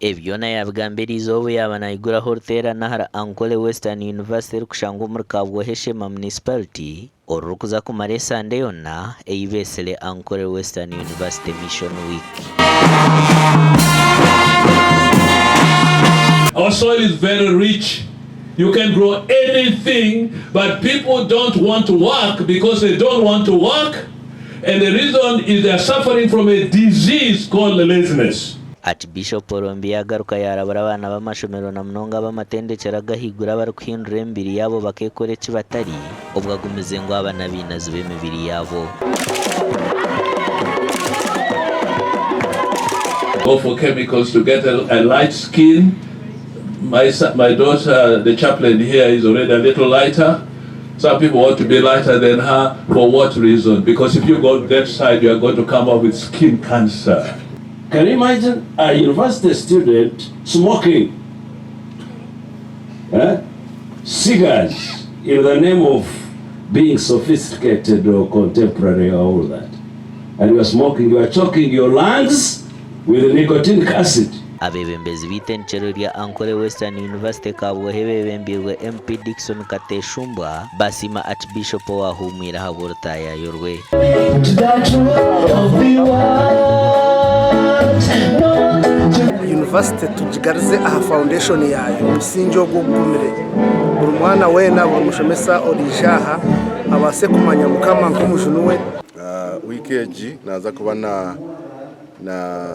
Ebi byona yaabigamba eriizooba obu yaaba naiguraho oruteerane ahari Ankole Western University erikushangwa omuri Kabwohe Sheema Municipality orurikuza kumara esande yoona ei beetsire Ankole Western University Mission Week. Our soil is very rich, you can grow anything but people don't want to work because they don't want to work and the reason is they are suffering from a disease called laziness. Archbishop Orombi yaagaruka yaarabura abaana b'amashomero na munonga ab'amatendekyero ag'ahaiguru abarikuhindura emibiri yaabo bakeekora eki batari, obwo agumize ngu aba n'abainazi b'emibiri yaabo. Go for chemicals to get a light skin, my my daughter the chaplain here is already a little lighter, some people want to be lighter than her, for what reason? Because if you go that side you are going to come up with skin cancer. Can you imagine a university student smoking eh, cigars in the name of being sophisticated or contemporary or all that? And you are smoking, you are choking your lungs with nicotinic acid. Abeebembezi b'eitendekyero rya Ankole Western University Kabwohe beebembeirwe MP Dickson Kateshumbwa basiima Archbishop owaahuumwire ahabw'orutaayaayo rwe. Yunivasite tugigarize aha foundation yaayo, omusingye ogwo ogugumire. Buri mwana weena, buri mushomesa oriija aha abaase kumanya Mukama nk'omujuni we. Wiiki egi naaza kuba na na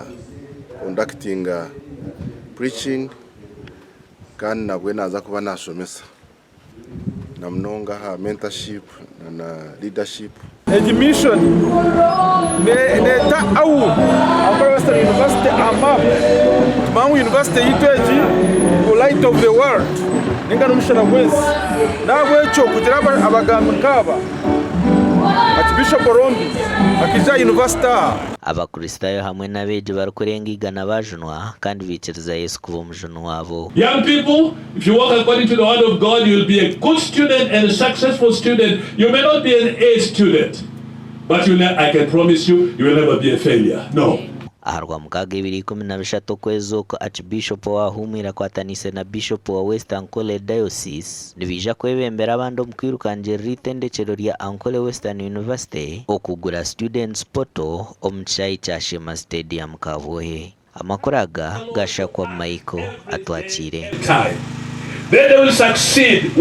conductinga preaching kandi nabwe naaza kuba nashomesa na munonga aha mentorship na leadership. Egi mission neeta AU, Ankole Western University, aha map. Nitumanya ngu university yaitu egi ngu light of the world ninga n'omushana gw'ensi. N'ahabw'ekyo kugira abagambi nk'aba, Archbishop Orombi akaija aha university aha. Abakristaayo hamwe n'abeegi barikurenga igana baajunwa kandi baikiriza Yesu kuba omujuni waabo. Young people, if you walk according to the word of God, you will be a good student and a successful student. You may not be an A student, but you I can promise you, you will never be a failure. No. Aha Rwamukaaga ebiro 13 okwezi oku, Archbishop owa Huumwire akwataniise na Bishop wa West Ankole Diocese nibaija kwebembera abandi omu kwirukangirira eitendekyero rya Ankole Western University okugura Students Portal omu kishaayi kya Sheema Stadium Kabwohe. Amakuru aga gashakwa Michael Atwakiire. Time. Then they will succeed.